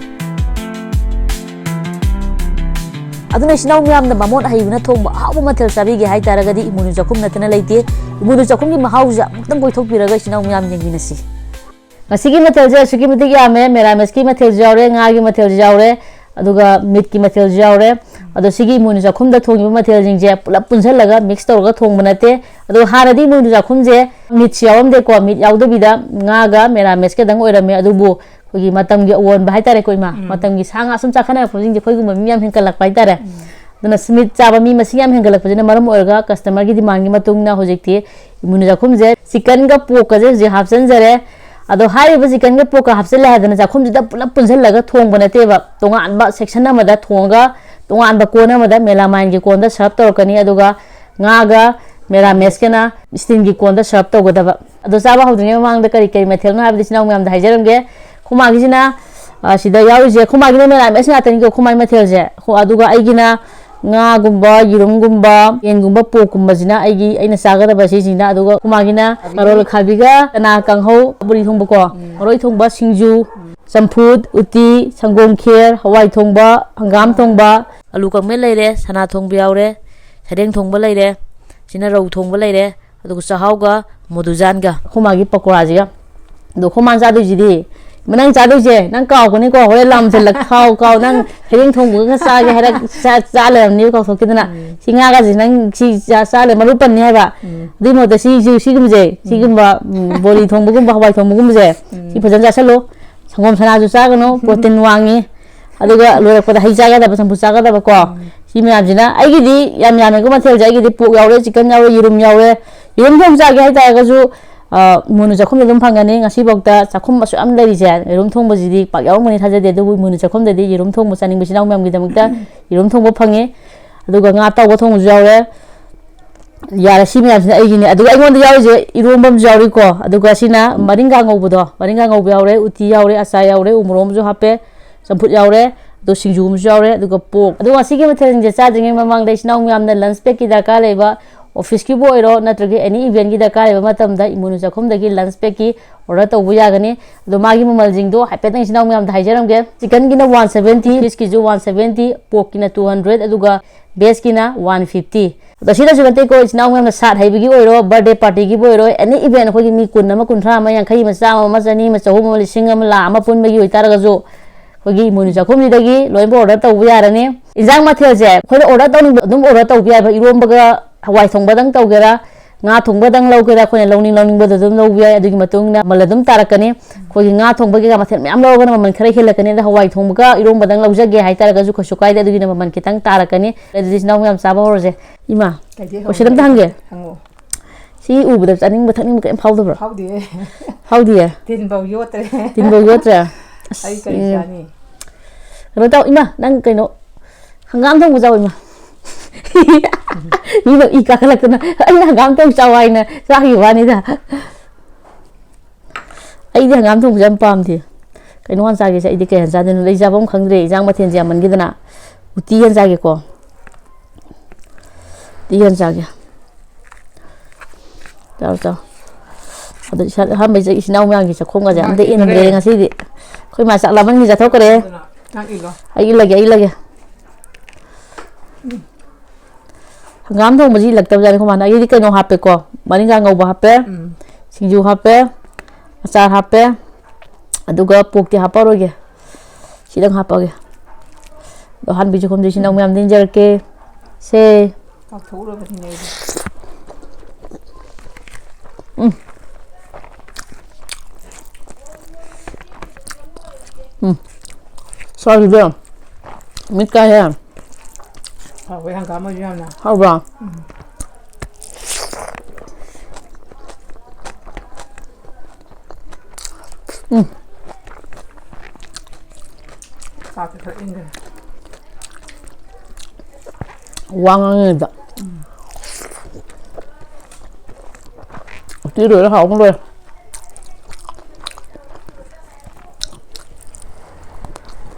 ꯑꯗꯨꯅ ꯏꯆꯤꯟ ꯏꯅꯥꯎ ꯃꯌꯥꯝꯅ ꯕꯥꯃꯣꯟ ꯑꯍꯩꯕꯅ ꯊꯣꯡꯕ ꯑꯍꯥꯎꯕ ꯃꯊꯦꯜ ꯆꯥꯕꯤꯒꯦ ꯍꯥꯏꯇꯥꯔꯒꯗꯤ ꯏꯃꯣꯏꯅꯨ ꯆꯥꯛꯈꯨꯝ ꯅꯠꯇꯅ ꯂꯩꯇꯦ꯫ ꯏꯃꯣꯏꯅꯨ ꯆꯥꯛꯈꯨꯝꯒꯤ ꯃꯍꯥꯎꯁꯦ ꯑꯃꯨꯛꯇꯪ ꯀꯣꯏꯊꯣꯛꯄꯤꯔꯒ ꯏꯆꯤꯟ ꯏꯅꯥꯎ ꯃꯌꯥꯝ ꯌꯦꯡꯃꯤꯟꯅꯁꯤ꯫ ꯉꯁꯤꯒꯤ ꯃꯊꯦꯜꯁꯦ ꯑꯁꯨꯛꯀꯤ ꯃꯇꯤꯛ ꯌꯥꯝꯃꯦ꯫ ꯃꯦꯔꯥꯃꯦꯁꯀꯤ ꯃꯊꯦꯜꯁꯨ ꯌꯥꯎꯔꯦ, ꯉꯥꯒꯤ ꯃꯊꯦꯜꯁꯨ ꯌꯥꯎꯔꯦ, ꯑꯗꯨꯒ ꯃꯤꯠꯀꯤ ꯃꯊꯦꯜꯁꯨ ꯌꯥꯎꯔꯦ꯫ ꯑꯗꯣ ꯁꯤꯒꯤ ꯏꯃꯣꯏꯅꯨ ꯆꯥꯛꯈꯨꯝꯗ ꯊꯣꯡꯉꯤꯕ ꯃꯊꯦꯜꯁꯤꯡꯁꯦ ꯄꯨꯂꯞ ꯄꯨꯟꯁꯤꯜꯂꯒ mix ꯇꯧꯔꯒ ꯊꯣꯡꯕ ꯅꯠꯇꯦ꯫ ꯑꯗꯣ ꯍꯥꯟꯅꯗꯤ ꯏꯃꯣꯏꯅꯨ ꯆꯥꯛꯈꯨꯝꯁꯦ ꯃꯤꯠꯁꯤ ꯌꯥꯎꯔꯝꯗꯦꯀꯣ, ꯃꯤꯠ ꯌꯥꯎꯗꯕꯤꯗ ꯉꯥꯒ ꯃꯦꯔꯥꯃꯦꯁꯀꯗꯪ ꯑꯣꯏꯔꯝꯃꯦ꯫ ꯑꯗꯨꯕꯨ ꯑꯩꯈꯣꯏꯒꯤ ꯃꯇꯝꯒꯤ ꯑꯑꯣꯟꯕ ꯍꯥꯏꯇꯥꯔꯦꯀꯣ ꯏꯃꯥ, ꯎꯝ꯫ ꯃꯇꯝꯒꯤ ꯁꯥ ꯉꯥ ꯁꯨꯝ ꯆꯥꯈꯠꯅꯔꯛꯄꯁꯤꯡꯁꯦ ꯑꯩꯈꯣꯏꯒꯨꯝꯕ ꯃꯤ ꯌꯥꯝ ꯍꯦꯟꯒꯠꯂꯛꯄ ꯍꯥꯏꯇꯥꯔꯦ꯫ ꯎꯝ꯫ ꯑꯗꯨꯅ ꯁꯤ ꯃꯤꯠ ꯆꯥꯕ ꯃꯤ ꯃꯁꯤꯡ ꯌꯥꯝ ꯍꯦꯟꯒꯠꯂꯛꯄꯁꯤꯅ ꯃꯔꯝ ꯑꯣꯏꯔꯒ customerꯒꯤ demandꯒꯤ ꯃꯇꯨꯡ ꯏꯟꯅ ꯍꯧꯖꯤꯛꯇꯤ ꯏꯃꯣꯏꯅꯨ ꯆꯥꯛꯈꯨꯝꯁꯦ chickenꯒ porkꯀꯁꯦ ꯍꯧꯖꯤꯛ ꯍꯥꯞꯆꯤꯟꯖꯔꯦ꯫ ꯑꯗꯣ ꯍꯥꯏꯔꯤꯕ chickenꯒ porkꯀ ꯍꯥꯞꯆꯤꯜꯂꯦ ꯍꯥꯏꯗꯅ ꯆꯥꯛꯈꯨꯝꯁꯤꯗ ꯄꯨꯂꯞ ꯄꯨꯟꯁꯤꯜꯂꯒ ꯊꯣꯡꯕ ꯅꯠꯇꯦꯕ, ꯇꯣꯉꯥꯟꯕ section ꯑꯃꯗ ꯊꯣꯡꯉꯒ ꯇꯣꯉꯥꯟꯕ ꯀꯣꯟ ꯑꯃꯗ melamine ꯀꯣꯟꯗ serve ꯇꯧꯔꯛꯀꯅꯤ꯫ ꯑꯗꯨꯒ ꯉꯥꯒ ꯃꯦꯔꯥꯃꯦꯁꯀꯅ steelꯒꯤ ꯀꯣꯟꯗ serve ꯇꯧꯒꯗꯕ꯫ ꯑꯗꯣ ꯆꯥꯕ ꯍꯧꯗ꯭ꯔꯤꯉꯩ ꯃꯃꯥꯡꯗ ꯀꯔꯤ ꯀꯔꯤ ꯃꯊꯦꯜꯅꯣ ꯍꯥꯏꯕꯗꯤ ꯏꯆꯤꯟ ꯏꯅꯥꯎ ꯃꯌꯥꯝꯗ ꯍꯥꯏꯖꯔꯝꯒꯦ꯫ ꯈꯨꯃꯥꯒꯤꯁꯤꯅ, ꯑ, ꯁꯤꯗ ꯌꯥꯎꯔꯤꯁꯦ, ꯈꯨꯃꯥꯒꯤꯅ ꯃꯦꯔꯥꯃꯦꯁ ꯉꯥꯛꯇꯅꯤꯀꯣ ꯈꯨꯃꯥꯒꯤ ꯃꯊꯦꯜꯁꯦ꯫ ꯈꯣ-, ꯑꯗꯨꯒ ꯑꯩꯒꯤꯅ ꯉꯥꯒꯨꯝꯕ, ꯌꯦꯔꯨꯝꯒꯨꯝꯕ, ꯌꯦꯟꯒꯨꯝꯕ, porkꯀꯨꯝꯕꯁꯤꯅ ꯑꯩꯒꯤ, ꯑꯩꯅ ꯆꯥꯒꯗꯕ ꯁꯤꯁꯤꯡꯁꯤꯅ꯫ ꯑꯗꯨꯒ ꯈꯨꯃꯥꯒꯤꯅ ꯀꯥꯔꯣꯜ ꯑꯈꯥꯕꯤꯒ ꯆꯅꯥ ꯀꯥꯡꯍꯧ, ꯕꯣꯔꯤ ꯊꯣꯡꯕꯀꯣ, ꯎꯝ꯫ ꯃꯔꯣꯏ ꯊꯣꯡꯕ, ꯁꯤꯡꯖꯨ, ꯎꯝ꯫ ꯆꯝꯐꯨꯠ, ꯎꯇꯤ, ꯁꯪꯒꯣꯝ ꯈꯦꯔ, ꯍꯋꯥꯏ ꯊꯣꯡꯕ, ꯍꯪꯒꯥꯝ ꯊꯣꯡꯕ, ꯑꯂꯨ ꯀꯥꯡꯃꯦꯠ ꯂꯩꯔꯦ, ꯁꯅꯥ ꯊꯣꯡꯕ ꯌꯥꯎꯔꯦ, ꯁꯔꯦꯡ ꯊꯣꯡꯕ ꯂꯩꯔꯦ, ꯁꯤꯅ ꯔꯧ ꯊꯣꯡꯕ ꯂꯩꯔꯦ, ꯑꯗꯨꯒ ꯆꯥꯛꯍꯥꯎꯒ ꯃꯣꯗꯨꯖꯥꯟꯒ꯫ ꯑꯩꯈꯣꯏ ꯃꯥꯒꯤ ꯄꯀꯣꯔꯥꯁꯤꯒ꯫ ꯑꯗꯣ ꯑꯩꯈꯣꯏ ꯃꯥꯅ ꯆꯥꯗꯣꯏꯁꯤꯗꯤ, ꯅꯪ ꯆꯥꯗꯣꯏꯁꯦ, ꯅꯪ ꯀꯥꯎꯒꯅꯤꯀꯣ, ꯍꯣꯔꯦꯟ ꯂꯥꯝꯁꯤꯜꯂꯛ-, ꯀꯥꯎ, ꯀꯥꯎ, ꯅꯪ ꯁꯔꯦꯡ ꯊꯣꯡꯕꯒ ꯆꯥꯒꯦ ꯍꯥꯏꯔꯛ-, ꯆꯥ, ꯆꯥ ꯂꯩꯔꯝꯅꯦꯕ, ꯀꯥꯎꯊꯣꯛꯈꯤꯗꯅ꯫ ꯎꯝ꯫ ꯁꯤ ꯉꯥꯒꯁꯦ ꯅꯪ ꯁꯤ ꯆꯥ, ꯆꯥ ꯂꯩ-, ꯃꯔꯨ ꯄꯟꯅꯤ ꯍꯥꯏꯕ꯫ ꯎꯝ꯫ ꯑꯗꯨꯏ ꯃꯍꯨꯠꯇ ꯁꯤꯁꯨ, ꯁꯤꯒꯨꯝꯕꯁꯦ, ꯎꯝ꯫ ꯁꯤꯒꯨꯝꯕ, ꯎꯝ, ꯕꯣꯔꯤ ꯊꯣꯡꯕꯒꯨꯝꯕ, ꯍꯋꯥꯏ ꯊꯣꯡꯕꯒꯨꯝꯕꯁꯦ, ꯎꯝ꯫ ꯁꯤ ꯐꯖꯅ ꯆꯥꯁꯤꯜꯂꯣ꯫ ꯁꯪꯒꯣꯝ ꯁꯅꯥꯁꯨ ꯆꯥꯒꯅꯨ, protein ꯋꯥꯡꯉꯤ꯫ ꯑꯗꯨꯒ ꯂꯣꯏꯔꯛꯄꯗ ꯍꯩ ꯆꯥꯒꯗꯕ, ꯆꯝꯐꯨꯠ ꯆꯥꯒꯗꯕꯀꯣ꯫ ꯎꯝ꯫ ꯁꯤ ꯃꯌꯥꯝꯁꯤꯅ ꯑꯩꯒꯤꯗꯤ ꯌꯥꯝ ꯌꯥꯝꯃꯦꯀꯣ ꯃꯊꯦꯜꯁꯦ꯫ ꯑꯩꯒꯤꯗꯤ pork ꯌꯥꯎꯔꯦ, chicken ꯌꯥꯎꯔꯦ, ꯌꯦꯔꯨꯝ ꯌꯥꯎꯔꯦ꯫ ꯌꯦꯔꯨꯝ ꯊꯣꯡ ꯆꯥꯒꯦ ꯍꯥꯏꯇꯥꯔꯒꯁꯨ, ꯑ, ꯏꯃꯣꯏꯅꯨ ꯆꯥꯛꯈꯨꯝꯗ ꯑꯗꯨꯝ ꯐꯪꯒꯅꯤ꯫ ꯉꯁꯤꯐꯥꯎꯗ ꯆꯥꯛꯈꯨꯝ ꯑꯁꯨꯛ ꯌꯥꯝ ꯂꯩꯔꯤꯁꯦ, ꯌꯦꯔꯨꯝ ꯊꯣꯡꯕꯁꯤꯗꯤ ꯄꯥꯛ ꯌꯥꯎꯔꯝꯒꯅꯤ ꯊꯥꯖꯗꯦ꯫ ꯑꯗꯨꯕꯨ ꯏꯃꯣꯏꯅꯨ ꯆꯥꯛꯈꯨꯝꯗꯗꯤ ꯌꯦꯔꯨꯝ ꯊꯣꯡꯕ ꯆꯥꯅꯤꯡꯕ ꯏꯆꯤꯟ ꯏꯅꯥꯎ ꯃꯌꯥꯝꯒꯤꯗꯃꯛꯇ ꯌꯦꯔꯨꯝ ꯊꯣꯡꯕ ꯐꯪꯉꯦ꯫ ꯑꯗꯨꯒ ꯉꯥ ꯑꯇꯥꯎꯕ ꯊꯣꯡꯕꯁꯨ ꯌꯥꯎꯔꯦ꯫ ꯌꯥꯔꯦ, ꯁꯤ ꯃꯌꯥꯝꯁꯤꯅ ꯑꯩꯒꯤꯅꯦ꯫ ꯑꯗꯨꯒ ꯑꯩꯉꯣꯟꯗ ꯌꯥꯎꯔꯤꯁꯦ ꯏꯔꯣꯝꯕ ꯑꯃꯁꯨ ꯌꯥꯎꯔꯤꯀꯣ꯫ ꯑꯗꯨꯒ ꯁꯤꯅ ꯃꯔꯤꯡꯒꯥ ꯉꯧꯕꯗꯣ, ꯃꯔꯤꯡꯒꯥ ꯉꯧꯕ ꯌꯥꯎꯔꯦ, ꯎꯇꯤ ꯌꯥꯎꯔꯦ, ꯑꯆꯥꯔ ꯌꯥꯎꯔꯦ, ꯎ ꯃꯣꯔꯣꯛ ꯑꯃꯁꯨ ꯍꯥꯞꯄꯦ, ꯆꯝꯐꯨꯠ ꯌꯥꯎꯔꯦ꯫ ꯑꯗꯣ ꯁꯤꯡꯖꯨ ꯑꯃꯁꯨ ꯌꯥꯎꯔꯦ, ꯑꯗꯨꯒ ꯄꯣꯛ꯫ ꯑꯗꯣ ꯉꯁꯤꯒꯤ ꯃꯊꯦꯜꯁꯤꯡꯁꯦ ꯆꯥꯗ꯭ꯔꯤꯉꯩ ꯃꯃꯥꯡꯗ ꯏꯆꯤꯟ ꯏꯅꯥꯎ ꯃꯌꯥꯝꯅ ꯂꯟꯁ ꯕ꯭ꯔꯦꯛꯀꯤ ꯗꯔꯀꯥꯔ ꯂꯩꯕ, ꯑꯣꯐꯤꯁꯀꯤꯕꯨ ꯑꯣꯏꯔꯣ ꯅꯠꯇ꯭ꯔꯒ ꯑꯦꯅꯤ ꯏꯚꯦꯟꯒꯤ ꯗꯔꯀꯥꯔ ꯂꯩꯕ ꯃꯇꯝꯗ ꯏꯃꯣꯏꯅꯨ ꯆꯥꯛꯈꯨꯝꯗꯒꯤ ꯂꯟꯁ ꯕ꯭ꯔꯦꯛꯀꯤ ꯑꯣꯔꯗꯔ ꯇꯧꯕ ꯌꯥꯒꯅꯤ꯫ ꯑꯗꯣ ꯃꯥꯒꯤ ꯃꯃꯜꯁꯤꯡꯗꯣ ꯍꯥꯏꯐꯦꯠꯇꯪ ꯏꯆꯤꯟ ꯏꯅꯥꯎ ꯃꯌꯥꯝꯗ ꯍꯥꯏꯖꯔꯝꯒꯦ꯫ ꯆꯤꯀꯟꯒꯤꯅ ꯋꯥꯟ ꯁꯕꯦꯟꯇꯤ, ꯐꯤꯁꯀꯤꯁꯨ ꯋꯥꯟ ꯁꯕꯦꯟꯇꯤ, ꯄꯣꯛꯀꯤꯅ ꯇꯨ ꯍꯟꯗ꯭ꯔꯦꯠ, ꯑꯗꯨꯒ ꯕꯦꯁꯀꯤꯅ ꯋꯥꯟ ꯐꯤꯐꯇꯤ꯫ ꯑꯗꯣ ꯁꯤꯗꯁꯨ ꯅꯠꯇꯦꯀꯣ, ꯏꯆꯤꯟ ꯏꯅꯥꯎ ꯃꯌꯥꯝꯅ ꯁꯥꯠ ꯍꯩꯕꯒꯤ ꯑꯣꯏꯔꯣ, ꯕꯥꯔꯗꯦ ꯄꯥꯔꯇꯤꯒꯤꯕꯨ ꯑꯣꯏꯔꯣ, ꯑꯦꯅꯤ ꯏꯚꯦꯟ ꯑꯩꯈꯣꯏꯒꯤ ꯃꯤ ꯀꯨꯟ ꯑꯃ, ꯀꯨꯟꯊ꯭ꯔꯥ ꯑꯃ, ꯌꯥꯡꯈꯩ ꯑꯃ, ꯆꯥꯝꯃ ꯑꯃ, ꯆꯅꯤ ꯑꯃ, ꯆꯍꯨꯝ ꯑꯃ, ꯂꯤꯁꯤꯡ ꯑꯃ, ꯂꯥꯈ ꯑꯃ ꯄꯨꯟꯕꯒꯤ ꯑꯣꯏꯇꯥꯔꯒꯁꯨ ꯑꯩꯈꯣꯏꯒꯤ ꯏꯃꯣꯏꯅꯨ ꯆꯥꯛꯈꯨꯝꯁꯤꯗꯒꯤ ꯂꯣꯏꯅꯃꯛ ꯑꯣꯔꯗꯔ ꯇꯧꯕ ꯌꯥꯔꯅꯤ꯫ ꯏꯟꯖꯥꯡ ꯃꯊꯦꯜꯁꯦ ꯑꯩꯈꯣꯏꯅ ꯑꯣꯔꯗꯔ ꯇꯧꯅꯤꯡꯕ ꯑꯗꯨꯝ ꯑꯣꯔꯗꯔ ꯇꯧꯕ ꯌꯥꯏꯕ, ꯏꯔꯣꯝꯕꯒ ꯍꯋꯥꯏ ꯊꯣꯡꯕꯗꯪ ꯇꯧꯒꯦꯔꯥ, ꯉꯥ ꯊꯣꯡꯕꯗꯪ ꯂꯧꯒꯦꯔꯥ, ꯑꯩꯈꯣꯏꯅ ꯂꯧꯅꯤꯡ ꯂꯧꯅꯤꯡꯕꯗ ꯑꯗꯨꯝ ꯂꯧꯕ ꯌꯥꯏ꯫ ꯑꯗꯨꯒꯤ ꯃꯇꯨꯡ ꯏꯟꯅ ꯃꯃꯜ ꯑꯗꯨꯝ ꯇꯥꯔꯛꯀꯅꯤ꯫ ꯑꯩꯈꯣꯏꯒꯤ ꯉꯥ ꯊꯣꯡꯕꯒꯤ ꯀꯩꯀꯥ ꯃꯊꯦꯜ ꯃꯌꯥꯝ ꯂꯧꯔꯒꯅ ꯃꯃꯜ ꯈꯔ ꯍꯦꯜꯂꯛꯀꯅꯤ, ꯑꯗ ꯍꯋꯥꯏ ꯊꯣꯡꯕꯒ ꯏꯔꯣꯝꯕꯗꯪ ꯂꯧꯖꯒꯦ ꯍꯥꯏꯇꯥꯔꯒꯁꯨ ꯀꯩꯁꯨ ꯀꯥꯏꯗꯦ, ꯑꯗꯨꯒꯤꯅ ꯃꯃꯜ ꯈꯤꯇꯪ ꯇꯥꯔꯛꯀꯅꯤ꯫ ꯑꯗꯨꯗꯤ ꯏꯆꯤꯟ ꯏꯅꯥꯎ ꯃꯌꯥꯝ ꯆꯥꯕ ꯍꯧꯔꯁꯦ꯫ ꯏꯃꯥ, ꯀꯩꯗꯩ ꯍꯧꯔꯨꯅꯤ? ꯀꯣꯏꯁꯟ ꯑꯝꯇ ꯍꯪꯒꯦ꯫ ꯍꯪꯉꯣ꯫ ꯁꯤ ꯎꯕꯗ ꯆꯥꯅꯤꯡꯕ ꯊꯛꯅꯤꯡꯕ ꯀꯩꯝ ꯐꯥꯎꯗꯕ꯭ꯔꯣ? ꯐꯥꯎꯗꯦ꯫ ꯐꯥꯎꯗꯤꯌꯦ? ꯇꯤꯟꯐꯧ ꯌꯣꯠꯇ꯭ꯔꯦ꯫ ꯇꯤꯟꯐꯧ ꯌꯣꯠꯇ꯭ꯔꯦ? ꯑꯁ, ꯑꯩ ꯀꯔꯤ ꯎꯝ꯫ ꯆꯥꯅꯤ? ꯀꯩꯅꯣ ꯇꯧ, ꯏꯃꯥ, ꯅꯪ ꯀꯩꯅꯣ, ꯍꯪꯒꯥꯝ ꯊꯣꯡꯕ ꯆꯥꯎ, ꯏꯃꯥ꯫ ꯃꯤꯅ ꯏ ꯀꯥꯈꯠꯂꯛꯇꯅ, "ꯑꯩꯅ ꯍꯪꯒꯥꯝ ꯊꯣꯡ ꯆꯥꯎ ꯍꯥꯏꯅ ꯆꯥꯈꯤꯕ ꯋꯥꯅꯤꯗ꯫ ꯑꯩꯗꯤ ꯍꯪꯒꯥꯝ ꯊꯣꯡꯕꯁꯦ ꯌꯥꯝ ꯄꯥꯝꯗꯦ꯫ ꯀꯩꯅꯣ ꯍꯥꯟꯅ ꯆꯥꯒꯦꯁꯦ, ꯑꯩꯗꯤ ꯀꯩ ꯍꯥꯟꯅ ꯆꯥꯗꯣꯏꯅꯣ? ꯑꯩ ꯆꯥꯐꯝ ꯈꯪꯗ꯭ꯔꯦ, ꯏꯟꯖꯥꯡ ꯃꯊꯦꯜꯁꯦ ꯌꯥꯝꯃꯟꯈꯤꯗꯅ꯫ ꯎꯇꯤ ꯍꯥꯟꯅ ꯆꯥꯒꯦꯀꯣ꯫ ꯎꯇꯤ ꯍꯥꯟꯅ ꯆꯥꯒꯦ꯫ ꯆꯥꯎ, ꯆꯥꯎ꯫ ꯑꯗꯣ ꯏꯁꯥ, ꯑꯍꯥꯟꯕꯩ ꯏꯆꯤꯟ ꯏꯅꯥꯎ ꯃꯌꯥꯝꯒꯤ ꯆꯥꯛꯈꯣꯝꯒꯁꯦ ꯑꯝꯇ ꯏꯃꯥꯒꯤ ꯏꯟꯗ꯭ꯔꯦ ꯈꯔ ꯉꯁꯤꯗꯤ꯫ ꯑꯩꯈꯣꯏ ꯃꯥ ꯆꯥꯛ ꯂꯥꯝꯃꯟꯒꯤ ꯆꯥꯊꯣꯛꯈ꯭ꯔꯦ꯫ ꯑꯗꯨꯅ ꯅꯪ ꯏꯜꯂꯣ꯫ ꯑꯩ ꯏꯜꯂꯒꯦ, ꯑꯩ ꯏꯜꯂꯒꯦ꯫ ꯍꯪꯒꯥꯝ ꯊꯣꯡꯕꯁꯤ ꯏꯜꯂꯛꯇꯕꯖꯥꯠꯅꯤ ꯑꯩꯈꯣꯏ ꯃꯥꯅ꯫ ꯑꯩꯗꯤ ꯀꯩꯅꯣ ꯍꯥꯞꯄꯦꯀꯣ, ꯃꯔꯤꯡꯒꯥ ꯉꯧꯕ ꯍꯥꯞꯄꯦ, ꯎꯝ꯫ ꯁꯤꯡꯖꯨ ꯍꯥꯞꯄꯦ, ꯑꯆꯥꯔ ꯍꯥꯞꯄꯦ, ꯑꯗꯨꯒ ꯄꯣꯛꯇꯤ ꯍꯥꯞꯄꯔꯣꯏꯒꯦ, ꯁꯤꯗꯪ ꯍꯥꯞꯄꯒꯦ꯫ ꯑꯗꯣ ꯑꯍꯥꯟꯕꯒꯤ ꯆꯥꯛꯈꯨꯝꯁꯦ ꯏꯆꯤꯟ ꯏꯅꯥꯎ ꯃꯌꯥꯝꯗ ꯏꯟꯖꯔꯛꯀꯦ꯫ ꯁꯦ꯫ ꯀꯥꯎꯊꯣꯛꯎꯔꯕꯅꯤꯅꯦ ꯑꯩꯗꯤ꯫ ꯎꯝ꯫ ꯎꯝ꯫ ꯁꯣꯔꯤꯗꯣ꯫ ꯃꯤꯠ ꯀꯥꯏꯍꯦ꯫ ꯍꯥꯎꯋꯦ ꯍꯪꯒꯥꯝ ꯑꯣꯏꯁꯨ ꯌꯥꯝꯅ꯫ ꯍꯥꯎꯕ꯭ꯔꯣ? ꯎꯝ꯫ ꯎꯝ꯫ ꯆꯥꯛꯁꯦ ꯈꯔ ꯏꯪꯈ꯭ꯔꯦ꯫ ꯋꯥ ꯉꯥꯡꯉꯤꯉꯩꯗ꯫ ꯎꯝ꯫ ꯎꯇꯤ ꯂꯣꯏꯔꯦ, ꯍꯥꯎꯕꯅ ꯂꯣꯏꯔꯦ꯫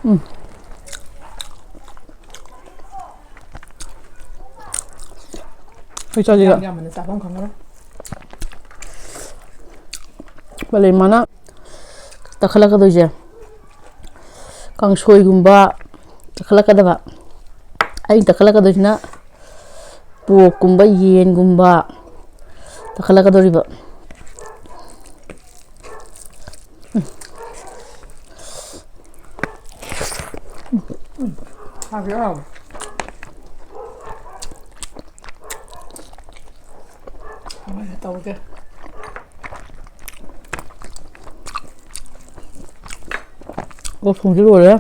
ꯎꯝ꯫ ꯆꯥꯁꯤꯔ? ꯌꯥꯝ ꯌꯥꯝꯃꯟꯅ ꯆꯥꯐꯝ ꯈꯪꯉꯔꯣꯏ꯫ ꯃꯥꯂꯦꯝ ꯃꯥꯅ ꯇꯛꯈꯠꯂꯛꯀꯗꯣꯏꯁꯦ ꯀꯥꯡꯁꯣꯏꯒꯨꯝꯕ ꯇꯛꯈꯠꯂꯛꯀꯗꯕ꯫ ꯑꯩꯅ ꯇꯛꯈꯠꯂꯛꯀꯗꯣꯏꯁꯤꯅ ꯄꯣꯔꯛꯀꯨꯝꯕ, ꯌꯦꯟꯒꯨꯝꯕ ꯇꯛꯈꯠꯂꯛꯀꯗꯧꯔꯤꯕ꯫ ꯍꯥꯎꯕ꯭ꯔꯣ? ꯀꯃꯥꯏꯅ ꯇꯧꯒꯦ? ꯑꯣ, ꯊꯣꯡꯁꯦ ꯂꯣꯏꯔꯦ꯫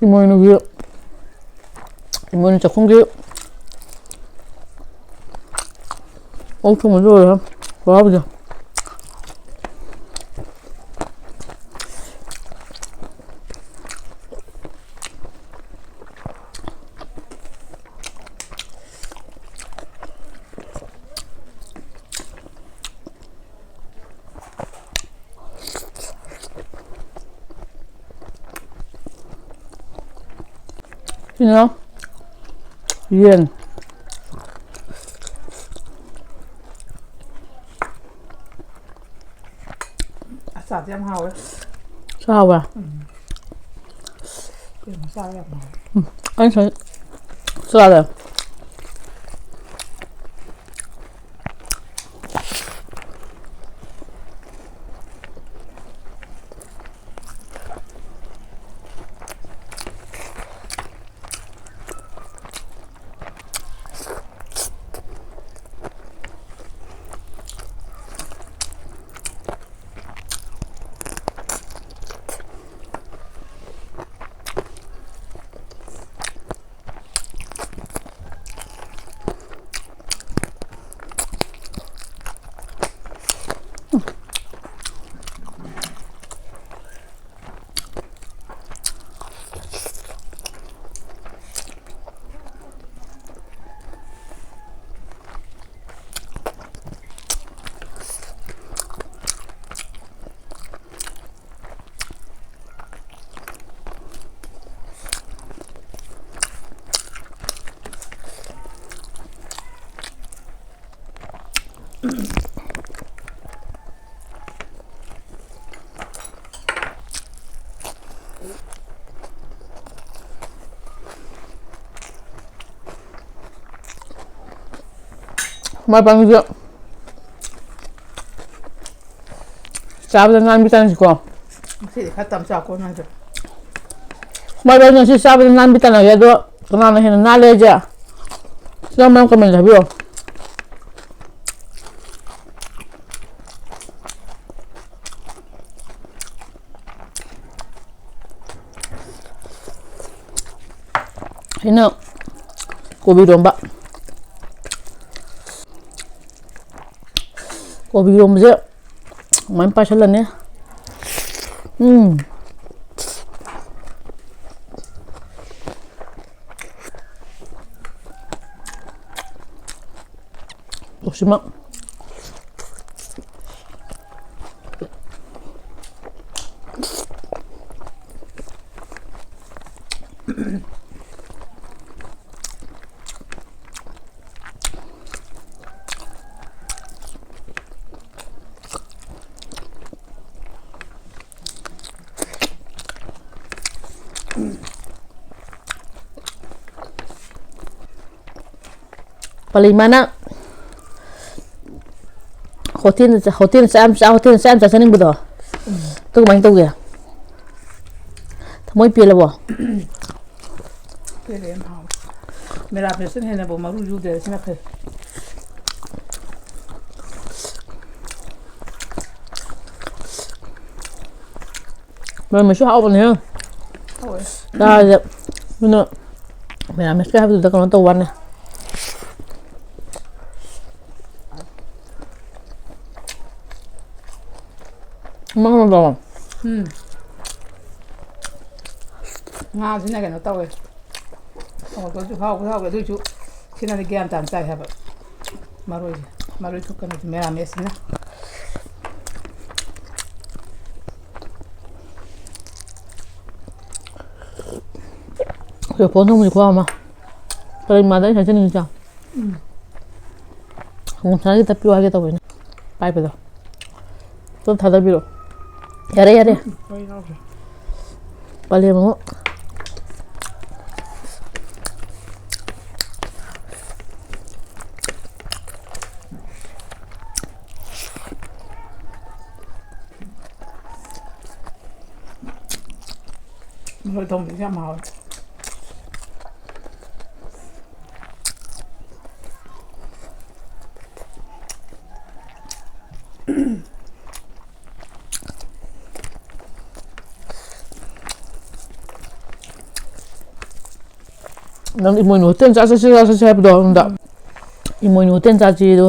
ꯏꯃꯣꯏꯅꯨꯒꯤ, ꯏꯃꯣꯏꯅꯨ ꯆꯥꯛꯈꯨꯝꯒꯤ ꯑꯣꯛ ꯊꯣꯡꯕꯁꯨ ꯂꯣꯏꯔꯦ꯫ ꯋꯥꯕꯗꯣ꯫ ꯁꯤꯅ ꯌꯦꯟ꯫ ꯑꯆꯥꯔꯗꯤ ꯌꯥꯝ ꯍꯥꯎꯋꯦ꯫ ꯆꯥꯎꯋꯦ꯫ ꯎꯝ꯫ ꯌꯦꯟ ꯑꯆꯥꯔ ꯌꯥꯝ ꯍꯥꯎꯋꯦ꯫ ꯎꯝ꯫ ꯑꯩ ꯉꯁꯥꯏ ꯆꯥꯔꯦ꯫ ꯃꯥꯏ ꯄꯥꯛꯅꯁꯨ ꯆꯥꯕꯗ ꯅꯥꯟꯕꯤ ꯆꯥꯅꯁꯤꯀꯣ꯫ ꯉꯁꯤꯗꯤ ꯈꯔ ꯇꯞ ꯆꯥꯎꯀꯣ ꯅꯪꯁꯨ꯫ ꯃꯥꯏ ꯄꯥꯛꯅ ꯉꯁꯤ ꯆꯥꯕꯗ ꯅꯥꯟꯕꯤ ꯇꯥꯟꯅꯒꯦ꯫ ꯑꯗꯣ ꯀꯅꯥꯅ ꯍꯦꯟꯅ ꯅꯥꯜꯂꯦ ꯍꯥꯏꯁꯦ? ꯁꯤꯗ ꯑꯃ ꯀꯃꯦꯟ ꯍꯥꯏꯕꯤꯔꯣ꯫ ꯑꯩꯅ ꯀꯣꯕꯤ ꯏꯔꯣꯝꯕ꯫ ꯀꯣꯕꯤ ꯏꯔꯣꯝꯕꯁꯦ ꯑꯗꯨꯃꯥꯏꯅ ꯄꯥꯏꯁꯜꯂꯅꯤ꯫ ꯎꯝ꯫ ꯇꯣꯛꯁꯤꯃ꯫ ꯄꯂꯤꯃꯥꯅ ꯍꯣꯇꯦꯜꯗ ꯆꯥ-, ꯍꯣꯇꯦꯜꯗ ꯆꯥꯛ ꯌꯥꯝ ꯆꯥ-, ꯍꯣꯇꯦꯜꯗ ꯆꯥꯛ ꯌꯥꯝ ꯆꯥꯖꯅꯤꯡꯕꯗꯣ꯫ ꯑꯗꯨ ꯀꯃꯥꯏꯅ ꯇꯧꯒꯦ? ꯊꯃꯣꯏ ꯄꯦꯜꯂꯕꯣ? ꯄꯦꯜꯂꯦ, ꯌꯥꯝ ꯍꯥꯎꯋꯦ꯫ ꯃꯦꯔꯥꯃꯦꯁꯇꯨꯅ ꯍꯦꯟꯅꯕꯨ ꯃꯔꯨ ꯌꯨꯗꯦ, ꯁꯤꯅ ꯐꯩ꯫ ꯃꯦꯔꯥꯃꯦꯁꯁꯨ ꯍꯥꯎꯕꯅꯦꯍꯦ꯫ ꯍꯥꯎꯋꯦ꯫ ꯆꯥꯔꯁꯦ꯫ ꯑꯗꯨꯅ ꯃꯦꯔꯥꯃꯦꯁꯀꯤ ꯍꯥꯏꯕꯗꯨꯗ ꯀꯩꯅꯣ ꯇꯧꯕ ꯋꯥꯅꯤ꯫ ꯃꯉꯣꯟꯗꯣ꯫ ꯎꯝ꯫ ꯉꯥꯁꯤꯅ ꯀꯩꯅꯣ ꯇꯧꯋꯦ꯫ ꯍꯥꯎꯕꯁꯨ ꯍꯥꯎꯕꯁꯨ ꯍꯥꯎꯋꯦ, ꯑꯗꯨꯏꯁꯨ ꯁꯤꯅꯗꯤ ꯒ꯭ꯌꯥꯟ ꯇꯥꯅ ꯆꯥꯏ ꯍꯥꯏꯕ꯫ ꯃꯔꯣꯏꯁꯦ, ꯃꯔꯣꯏ ꯊꯣꯛꯀꯅꯤ ꯃꯦꯔꯥꯃꯦꯁꯁꯤꯅ꯫ ꯂꯐꯨ ꯊꯣꯡꯕꯁꯦ ꯈꯨꯍꯥꯎ ꯑꯃ꯫ ꯀꯔꯤ ꯃꯥꯗ ꯑꯩꯅ ꯍꯥꯏꯖꯅꯤꯡꯉꯤꯁꯦ? ꯎꯝ꯫ ꯁꯪꯒꯣꯝ ꯁꯥꯅꯥꯒꯤ ꯇꯞꯄꯤꯌꯣ ꯍꯥꯏꯒꯦ ꯇꯧꯕꯅꯦ꯫ ꯄꯥꯏꯕꯗꯣ꯫ ꯁꯨꯝ ꯊꯥꯗꯕꯤꯔꯣ꯫ ꯌꯥꯔꯦ, ꯌꯥꯔꯦ꯫ ꯍꯣꯏ, ꯌꯥꯎꯗ꯭ꯔꯦ꯫ ꯄꯂꯦꯝ ꯑꯃꯨꯛ꯫ ꯊꯣꯡꯕꯁꯨ ꯌꯥꯝ ꯍꯥꯎꯋꯦ꯫ ꯅꯪ ꯏꯃꯣꯏꯅꯨ ꯍꯣꯇꯦꯜ ꯆꯥ ꯆꯠꯁꯤ, ꯆꯥ ꯆꯠꯁꯤ ꯍꯥꯏꯕꯗꯣ ꯑꯩꯉꯣꯟꯗ꯫ ꯏꯃꯣꯏꯅꯨ ꯍꯣꯇꯦꯜ ꯆꯥꯁꯤꯗꯣ꯫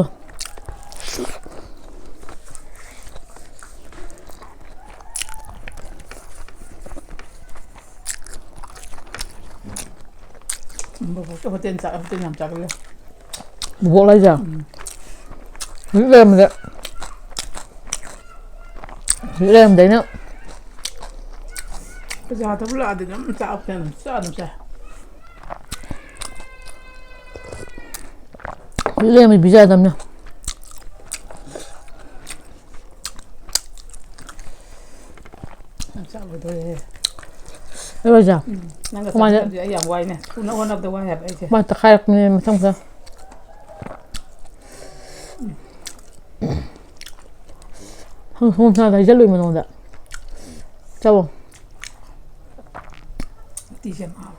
ꯕꯣꯕꯣꯛꯇꯣ ꯍꯣꯇꯦꯜ ꯆꯥ-, ꯍꯣꯇꯦꯜ ꯌꯥꯝ ꯆꯥꯒꯜꯂꯦ꯫ ꯕꯣꯕꯣꯛ ꯂꯩꯖꯥ? ꯎꯝ꯫ ꯍꯧꯖꯤꯛ ꯂꯩꯔꯝꯕꯗ, ꯍꯧꯖꯤꯛ ꯂꯩꯔꯝꯕꯗ ꯑꯩꯅ ꯄꯩꯁꯥ ꯊꯕꯛ ꯂꯥꯛꯑꯗꯤ ꯑꯗꯨꯝ ꯆꯥꯛ ꯍꯣꯇꯦꯜ ꯑꯗꯨꯝ ꯆꯥ ꯑꯗꯨꯝ ꯆꯥꯏ꯫ ꯍꯧꯖꯤꯛ ꯂꯩꯔꯝꯕꯗ ꯄꯤꯖꯒꯗꯕꯅꯦ꯫ ꯆꯥꯛ ꯂꯣꯏꯗꯣꯔꯦꯍꯦ꯫ ꯂꯣꯏꯗ꯭ꯔꯥ? ꯎꯝ, ꯅꯪꯒ ꯀꯃꯥꯏꯅ? ꯆꯥꯃꯤꯟꯅꯕꯁꯦ ꯑꯩ ꯌꯥꯝ ꯋꯥꯏꯅꯦ꯫ ꯊꯨꯅ ꯍꯣꯠꯅꯕꯗ ꯋꯥꯏ ꯍꯥꯏꯕ ꯑꯩꯁꯦ꯫ ꯃꯥ ꯇꯛꯈꯥꯏꯔꯛꯄꯅꯦ ꯃꯊꯪ ꯃꯊꯪ꯫ ꯍꯪ, ꯍꯪ, ꯍꯪ, ꯍꯩꯖꯜꯂꯨ ꯏꯃꯣ ꯅꯉꯣꯟꯗ꯫ ꯆꯥꯎꯋꯣ꯫ ꯎꯇꯤꯁꯦ ꯌꯥꯝ ꯍꯥꯎꯋꯦ꯫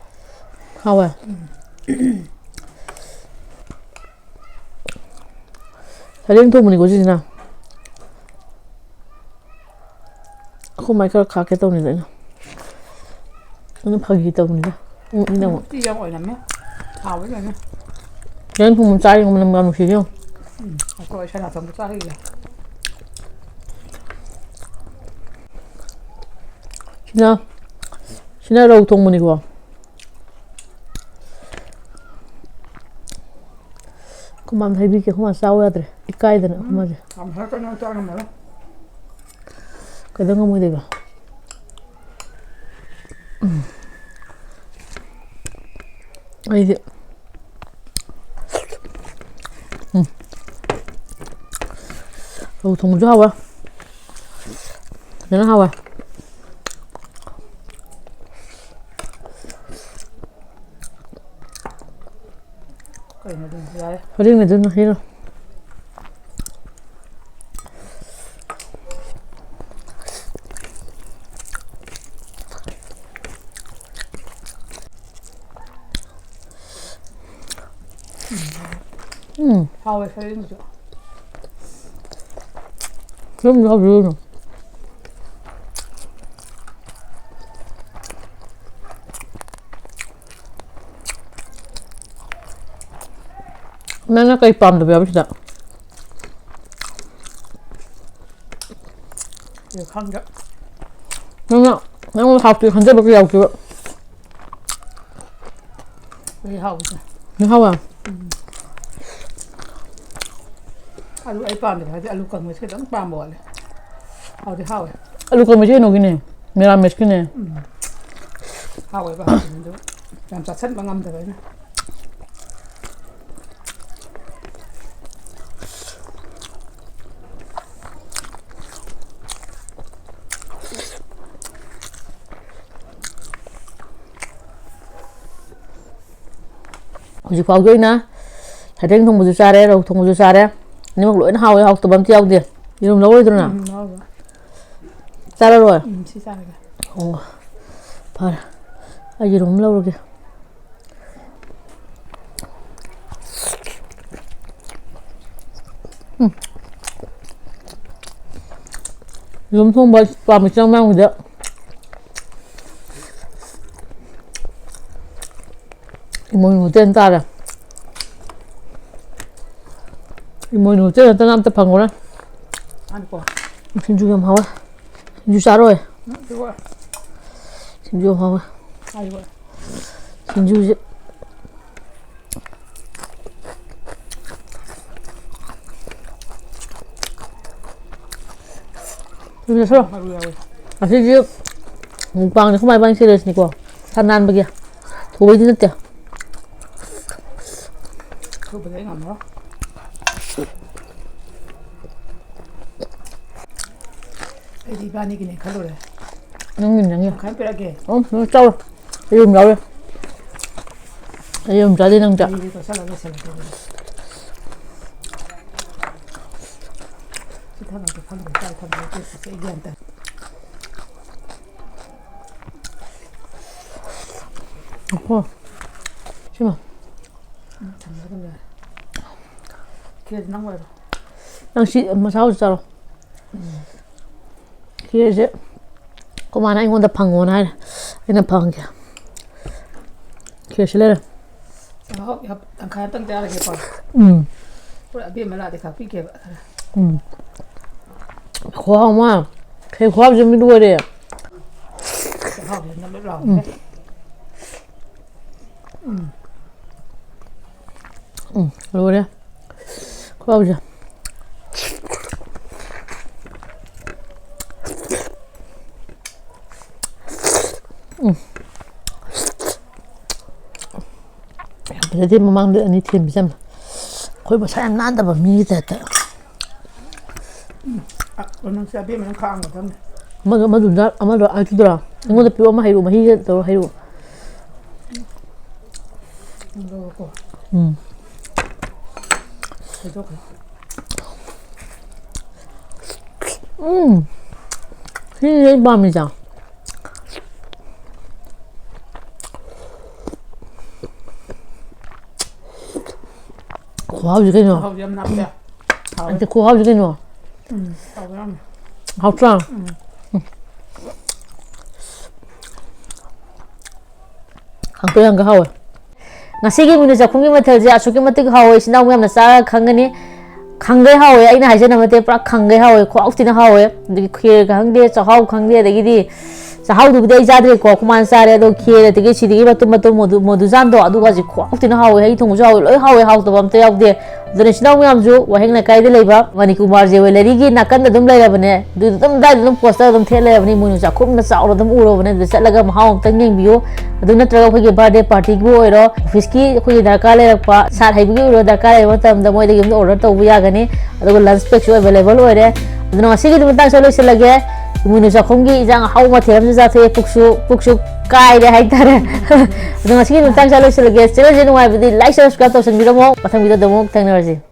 ꯍꯥꯎꯋꯦ? ꯎꯝ꯫ ꯁꯔꯦꯡ ꯊꯣꯡꯕꯅꯤꯀꯣ ꯁꯤꯁꯤꯅ꯫ ꯑꯩꯈꯣꯏ ꯃꯥꯏ ꯈꯔ ꯈꯥꯛꯀꯦ ꯇꯧꯅꯤꯗ ꯑꯩꯅ꯫ ꯑꯩꯅ ꯐꯥꯒꯤ ꯇꯧꯅꯤꯗ꯫ ꯎꯝ, ꯑꯩꯅ ꯑꯃꯨꯛ꯫ ꯎꯇꯤ ꯌꯥꯝ ꯑꯣꯏꯔꯝꯃꯦ꯫ ꯍꯥꯎꯕ ꯂꯣꯏꯅ꯫ ꯁꯔꯦꯡ ꯊꯣꯡꯕ ꯆꯥꯔꯤ ꯃꯅꯝ ꯌꯥꯝ ꯅꯨꯡꯁꯤꯁꯦ ꯌꯦꯡꯉꯨ꯫ ꯎꯝ, ꯑꯩꯈꯣꯏ ꯁꯅꯥ ꯊꯣꯡꯕ ꯆꯥꯔꯤꯌꯦ꯫ ꯁꯤꯅ, ꯁꯤꯅ ꯔꯧ ꯊꯣꯡꯕꯅꯤꯀꯣ꯫ ꯑꯩꯈꯣꯏ ꯃꯥꯗ ꯍꯥꯏꯕꯤꯒꯦ, ꯑꯩꯈꯣꯏ ꯃꯥ ꯆꯥꯎ ꯌꯥꯗ꯭ꯔꯦ, ꯏꯀꯥꯏꯗꯅ ꯑꯩꯈꯣꯏ ꯃꯥꯁꯦ꯫ ꯌꯥꯝ ꯍꯦꯛꯇ ꯅꯪ ꯆꯥ ꯉꯝꯃꯔꯣꯏ꯫ ꯀꯩꯗꯧ ꯉꯝꯃꯣꯏꯗꯣꯏꯕ? ꯎꯝ꯫ ꯑꯩꯗꯤ, ꯎꯝ꯫ ꯔꯧ ꯊꯣꯡꯕꯁꯨ ꯍꯥꯎꯋꯦ꯫ ꯐꯖꯅ ꯍꯥꯎꯋꯦ꯫ ꯀꯩꯅꯣ ꯑꯗꯨꯝ ꯌꯥꯔꯦ꯫ ꯍꯣꯔꯦꯟ ꯑꯗꯨꯝ ꯍꯩꯔꯣ꯫ ꯎꯝ꯫ ꯍꯥꯎꯋꯦ ꯁꯔꯦꯡꯁꯨ꯫ ꯁꯔꯦꯡꯁꯨ ꯍꯥꯎꯕꯤꯔꯨꯅꯨ꯫ ꯅꯪꯅ ꯀꯩ ꯄꯥꯝꯗꯕ ꯌꯥꯎꯒꯦ ꯁꯤꯗ? ꯑꯩ ꯈꯪꯗꯦ꯫ ꯅꯪꯅ, ꯅꯪꯅ ꯍꯥꯎꯇꯦ ꯈꯟꯖꯕ ꯀꯩ ꯌꯥꯎꯒꯦꯕ? ꯑꯩ ꯍꯥꯎꯋꯤꯗ꯫ ꯅꯪ ꯍꯥꯎꯋꯦ? ꯎꯝ꯫ ꯑꯂꯨ ꯑꯩ ꯄꯥꯝꯗꯕ ꯍꯥꯏꯗꯤ ꯑꯂꯨ ꯀꯪꯃꯦꯠꯁꯦ ꯈꯤꯇꯪ ꯄꯥꯝꯕ ꯋꯥꯠꯂꯦ꯫ ꯍꯥꯎꯗꯤ ꯍꯥꯎꯋꯦ꯫ ꯑꯂꯨ ꯀꯪꯃꯦꯠꯁꯦ ꯀꯩꯅꯣꯒꯤꯅꯦ, ꯃꯦꯔꯥꯃꯦꯁꯀꯤꯅꯦ꯫ ꯎꯝ꯫ ꯍꯥꯎꯋꯦꯕ ꯍꯥꯎꯕꯗꯤ ꯑꯗꯨ ꯌꯥꯝ ꯆꯥꯁꯟꯕ ꯉꯝꯗꯕ ꯑꯩꯅ꯫ ꯍꯧꯖꯤꯛ ꯐꯥꯎꯒꯤ ꯑꯣꯏꯅ ꯁꯔꯦꯡ ꯊꯣꯡꯕꯁꯨ ꯆꯥꯔꯦ, ꯔꯧ ꯊꯣꯡꯕꯁꯨ ꯆꯥꯔꯦ꯫ ꯑꯅꯤꯃꯛ ꯂꯣꯏꯅ ꯍꯥꯎꯋꯦ, ꯍꯥꯎꯇꯕ ꯑꯝꯇ ꯌꯥꯎꯗꯦ꯫ ꯌꯦꯔꯨꯝ ꯂꯧꯔꯣꯏꯗ꯭ꯔꯣ ꯅꯪ? ꯎꯝ, ꯂꯧꯔꯣꯏ꯫ ꯆꯥꯔꯔꯣꯏ? ꯎꯝ, ꯁꯤ ꯆꯥꯔꯒꯦ꯫ ꯑꯣ, ꯐꯔꯦ꯫ ꯑꯩ ꯌꯦꯔꯨꯝ ꯂꯧꯔꯒꯦ꯫ ꯎꯝ꯫ ꯌꯦꯔꯨꯝ ꯊꯣꯡꯕ ꯄꯥꯝꯃꯤ ꯆꯪ ꯃꯌꯥꯝꯒꯤꯗ꯫ ꯏꯃꯣꯏꯅꯨ ꯍꯣꯇꯦꯜ ꯇꯥꯔꯦ꯫ ꯏꯃꯣꯏꯅꯨ ꯍꯣꯇꯦꯜ ꯅꯠꯇꯅ ꯑꯝꯇ ꯐꯪꯉꯔꯣꯏ꯫ ꯃꯥꯅꯤꯀꯣ꯫ ꯁꯤꯡꯖꯨ ꯌꯥꯝ ꯍꯥꯎꯋꯦ꯫ ꯁꯤꯡꯖꯨ ꯆꯥꯔꯣꯏ? ꯎꯝ, ꯑꯗꯨꯒ ꯁꯤꯡꯖꯨ ꯌꯥꯝ ꯍꯥꯎꯋꯦ꯫ ꯍꯥꯏꯕ꯫ ꯁꯤꯡꯖꯨꯁꯦ꯫ ꯁꯤꯡꯖꯨ ꯆꯥꯁꯤꯔꯣ? ꯃꯔꯨ ꯌꯥꯎꯋꯦ꯫ ꯉꯁꯤꯗꯤ ꯃꯨꯛꯕꯥꯡꯁꯦ ꯑꯩꯈꯣꯏ ꯃꯥ ꯏꯕꯥꯅꯤ ꯁꯦꯔꯤꯌꯁꯅꯤꯀꯣ꯫ ꯁꯥ ꯅꯥꯟꯕꯒꯤ꯫ ꯊꯧꯕꯩꯗꯤ ꯅꯠꯇꯦ꯫ ꯊꯧꯕꯗꯤ ꯑꯩ ꯉꯝꯃꯔꯣꯏ꯫ ꯑꯩꯗꯤ ꯏꯕꯥꯅꯤꯒꯤꯅꯦ ꯈꯜꯂꯨꯔꯦ꯫ ꯅꯪꯒꯤ, ꯅꯪꯒꯤ꯫ ꯇꯪꯈꯥꯏ ꯑꯃ ꯄꯤꯔꯛꯑꯒꯦ꯫ ꯑꯣ, ꯅꯪ ꯆꯥꯎ꯫ ꯑꯩ ꯑꯗꯨꯝ ꯌꯥꯎꯔꯦ꯫ ꯑꯩ ꯑꯗꯨꯝ ꯆꯥꯗꯦ, ꯅꯪ ꯆꯥ꯫ ꯑꯩꯗꯤ ꯇꯣꯠꯁꯜꯂ ꯂꯣꯏꯁꯜꯂꯒꯦ ꯑꯗꯨꯗꯤ꯫ ꯁꯤ ꯊꯥꯡꯒꯠꯀꯦ ꯈꯪꯗꯦ, ꯀꯥꯏ ꯊꯝꯗꯣꯏꯅꯣ ꯇꯦꯛꯄꯁꯦ ꯑꯩ ꯒ꯭ꯌꯥꯟ ꯇꯥꯗꯦ꯫ ꯑꯣ꯫ ꯁꯤꯃ꯫ ꯎꯝ, ꯊꯝꯃꯒꯦ꯫ ꯈꯦꯔꯁꯦ ꯅꯪ ꯑꯣꯏꯔꯣ꯫ ꯅꯪ ꯁꯤ ꯃꯁꯥ ꯍꯧꯖꯤꯛ ꯆꯥꯔꯣ꯫ ꯈꯦꯔꯁꯦ ꯑꯩꯈꯣꯏ ꯃꯥꯅ ꯑꯩꯉꯣꯟꯗ ꯐꯪꯉꯣꯅ ꯍꯥꯏꯔꯦ, ꯑꯩꯅ ꯐꯪꯒꯦ꯫ ꯈꯦꯔꯁꯤ ꯂꯩꯔꯦ꯫ ꯆꯥꯛꯍꯥꯎ ꯌꯥꯝ ꯇꯪꯈꯥꯏ ꯑꯝꯇꯪ ꯆꯥꯔꯒꯦꯀꯣ꯫ ꯎꯝ꯫ ꯍꯣꯏ, ꯑꯕꯦꯝꯃ ꯂꯥꯛꯑꯗꯤ ꯈꯥꯛꯄꯤꯒꯦꯕ ꯈꯔ꯫ ꯎꯝ꯫ ꯈꯨꯍꯥꯎ ꯑꯃ꯫ ꯈꯦꯔ ꯈꯨꯍꯥꯎꯁꯦ ꯃꯤ ꯂꯣꯏꯔꯦ꯫ ꯆꯥꯛꯍꯥꯎꯁꯦ ꯅꯞ ꯅꯞ ꯂꯥꯎꯔꯦ꯫ ꯎꯝ꯫ ꯎꯝ꯫ ꯎꯝ, ꯂꯣꯏꯔꯦ꯫ ꯈꯨꯍꯥꯎꯁꯦ꯫ ꯎꯝ꯫ ꯌꯥꯝ ꯐꯖꯗꯦ, ꯃꯃꯥꯡꯗ ꯑꯅꯤ ꯊꯦꯝꯕꯁꯦ ꯌꯥꯝ꯫ ꯑꯩꯈꯣꯏ ꯃꯁꯥ ꯌꯥꯝ ꯅꯥꯟꯗꯕ ꯃꯤꯒꯤ ꯇꯥꯏꯞꯇ꯫ ꯎꯝ꯫ ꯑ, ꯅꯪꯁꯦ ꯑꯕꯦꯝꯃ ꯅꯪ ꯈꯥꯛꯑꯝꯒꯗꯕꯅꯤ꯫ ꯑꯃꯗꯣ, ꯑꯃꯗꯨꯗ, ꯑꯃꯗꯣ ꯑꯗꯨꯗꯨꯔꯣ? ꯑꯩꯉꯣꯟꯗ ꯄꯤꯔꯛꯑꯣ, ꯑꯃ ꯍꯩꯔꯛꯑꯣ, ꯃꯍꯤꯒ ꯇꯧꯔ ꯍꯩꯔꯛꯑꯣ꯫ ꯂꯧꯔꯣꯀꯣ꯫ ꯎꯝ꯫ ꯍꯩꯗꯣꯛꯈ꯭ꯔꯦ꯫ ꯎꯝ꯫ ꯁꯤꯅꯤ ꯑꯩ ꯄꯥꯝꯃꯤꯁꯦ꯫ ꯈꯨꯍꯥꯎꯁꯤ ꯀꯩꯅꯣ? ꯆꯥꯛꯍꯥꯎꯁꯦ ꯌꯥꯝ ꯅꯞꯄꯦ꯫ ꯍꯥꯎꯋꯦ꯫ ꯅꯠꯇꯦ, ꯈꯨꯍꯥꯎꯁꯤ ꯀꯩꯅꯣ? ꯎꯝ, ꯍꯥꯎꯋꯦ ꯌꯥꯝ꯫ ꯍꯥꯎꯇ꯭ꯔꯥ? ꯎꯝ꯫ ꯎꯝ꯫ ꯀꯥꯡꯇꯛ ꯌꯥꯝꯒ ꯍꯥꯎꯋꯦ꯫ ꯉꯁꯤꯒꯤ ꯃꯤꯅꯨ ꯆꯥꯛꯈꯨꯝꯒꯤ ꯃꯊꯦꯜꯁꯦ ꯑꯁꯨꯛꯀꯤ ꯃꯇꯤꯛ ꯍꯥꯎꯋꯦ, ꯏꯆꯤꯟ ꯏꯅꯥꯎ ꯃꯌꯥꯝꯅ ꯆꯥꯔꯒ ꯈꯪꯒꯅꯤ꯫ ꯈꯪꯒꯩ ꯍꯥꯎꯋꯦ, ꯑꯩꯅ ꯍꯥꯏꯖꯅꯕ ꯅꯠꯇꯦ, ꯄꯨꯔꯥ ꯈꯪꯒꯩ ꯍꯥꯎꯋꯦ, ꯈꯨꯍꯥꯎ ꯊꯤꯅ ꯍꯥꯎꯋꯦ꯫ ꯑꯗꯒꯤ ꯈꯦꯔ ꯈꯪꯗꯦ, ꯆꯥꯛꯍꯥꯎ ꯈꯪꯗꯦ, ꯑꯗꯒꯤꯗꯤ ꯆꯥꯛꯍꯥꯎꯗꯨꯕꯨꯗꯤ ꯑꯩ ꯆꯥꯗ꯭ꯔꯦꯀꯣ, ꯑꯩꯈꯣꯏ ꯃꯥꯅ ꯆꯥꯔꯦ꯫ ꯑꯗꯣ ꯈꯦꯔ, ꯑꯗꯒꯤ ꯁꯤꯗꯒꯤ ꯃꯇꯨꯝ ꯃꯇꯨꯝ ꯃꯣꯗꯨ-, ꯃꯣꯗꯨꯖꯥꯟꯗꯣ, ꯑꯗꯨꯒꯁꯦ ꯈꯨꯍꯥꯎ ꯊꯤꯅ ꯍꯥꯎꯋꯦ, ꯍꯩ ꯊꯣꯡꯕꯁꯨ ꯍꯥꯎꯋꯦ, ꯂꯣꯏ ꯍꯥꯎꯋꯦ, ꯍꯥꯎꯇꯕ ꯑꯝꯇ ꯌꯥꯎꯗꯦ꯫ ꯑꯗꯨꯅ ꯏꯆꯤꯟ ꯏꯅꯥꯎ ꯃꯌꯥꯝꯁꯨ ꯋꯥꯍꯦꯡ ꯂꯩꯀꯥꯏꯗ ꯂꯩꯕ ꯃꯅꯤꯀꯨꯃꯥꯔ ꯖꯨꯋꯦꯂꯔꯤꯒꯤ ꯅꯥꯀꯟꯗ ꯑꯗꯨꯝ ꯂꯩꯔꯕꯅꯦ꯫ ꯑꯗꯨꯗ ꯑꯗꯨꯝ, ꯑꯗꯥꯏꯗ ꯑꯗꯨꯝ ꯄꯣꯁꯇꯔ ꯑꯗꯨꯝ ꯊꯦꯠ ꯂꯩꯔꯕꯅꯤ꯫ ꯏꯃꯣꯏꯅꯨ ꯆꯥꯛꯈꯨꯝꯅ ꯆꯥꯎꯅ ꯑꯗꯨꯝ ꯎꯔꯕꯅꯦ꯫ ꯑꯗꯨꯗ ꯆꯠꯂꯒ ꯃꯍꯥꯎ ꯑꯝꯇꯪ ꯌꯦꯡꯕꯤꯌꯨ꯫ ꯑꯗꯨ ꯅꯠꯇ꯭ꯔꯒ ꯑꯩꯈꯣꯏꯒꯤ ꯕꯥꯔꯗꯦ ꯄꯥꯔꯇꯤꯒꯤꯕꯨ ꯑꯣꯏꯔꯣ, ꯑꯣꯐꯤꯁꯀꯤ ꯑꯩꯈꯣꯏꯒꯤ ꯗꯔꯀꯥꯔ ꯂꯩꯔꯛꯄ, ꯁꯥꯠ ꯍꯩꯕꯒꯤ ꯑꯣꯏꯔꯣ, ꯗꯔꯀꯥꯔ ꯂꯩꯕ ꯃꯇꯝꯗ ꯃꯣꯏꯗꯒꯤ ꯑꯗꯨꯝ ꯑꯣꯔꯗꯔ ꯇꯧꯕ ꯌꯥꯒꯅꯤ꯫ ꯑꯗꯨꯒ ꯂꯟꯁ ꯄꯦꯛꯁꯨ ꯑꯦꯚꯦꯂꯦꯕꯜ ꯑꯣꯏꯔꯦ꯫ ꯑꯗꯨꯅ ꯉꯁꯤꯒꯤꯗꯤ ꯃꯇꯥꯡꯁꯤꯗ ꯂꯣꯏꯁꯤꯜꯂꯒꯦ꯫ ꯏꯃꯣꯏꯅꯨ ꯆꯥꯛꯈꯨꯝꯒꯤ ꯏꯟꯖꯥꯡ ꯑꯍꯥꯎꯕ ꯃꯊꯦꯜ ꯑꯃꯁꯨ ꯆꯥꯊꯣꯛꯑꯦ꯫ ꯄꯨꯛꯁꯨ, ꯄꯨꯛꯁꯨ ꯀꯥꯏꯔꯦ ꯍꯥꯏꯇꯥꯔꯦ꯫ ꯑꯗꯣ ꯉꯁꯤꯒꯤ ꯃꯇꯥꯡꯁꯤꯗ ꯂꯣꯏꯁꯤꯜꯂꯒꯦ꯫ ꯆꯦꯅꯦꯜꯁꯦ ꯅꯨꯡꯉꯥꯏꯕꯗꯤ like, subscribe ꯇꯧꯁꯟꯕꯤꯔꯝꯃꯣ꯫ ꯃꯊꯪ ꯚꯤꯗꯤꯑꯣꯗ ꯑꯃꯨꯛ ꯊꯦꯡꯅꯔꯁꯤ꯫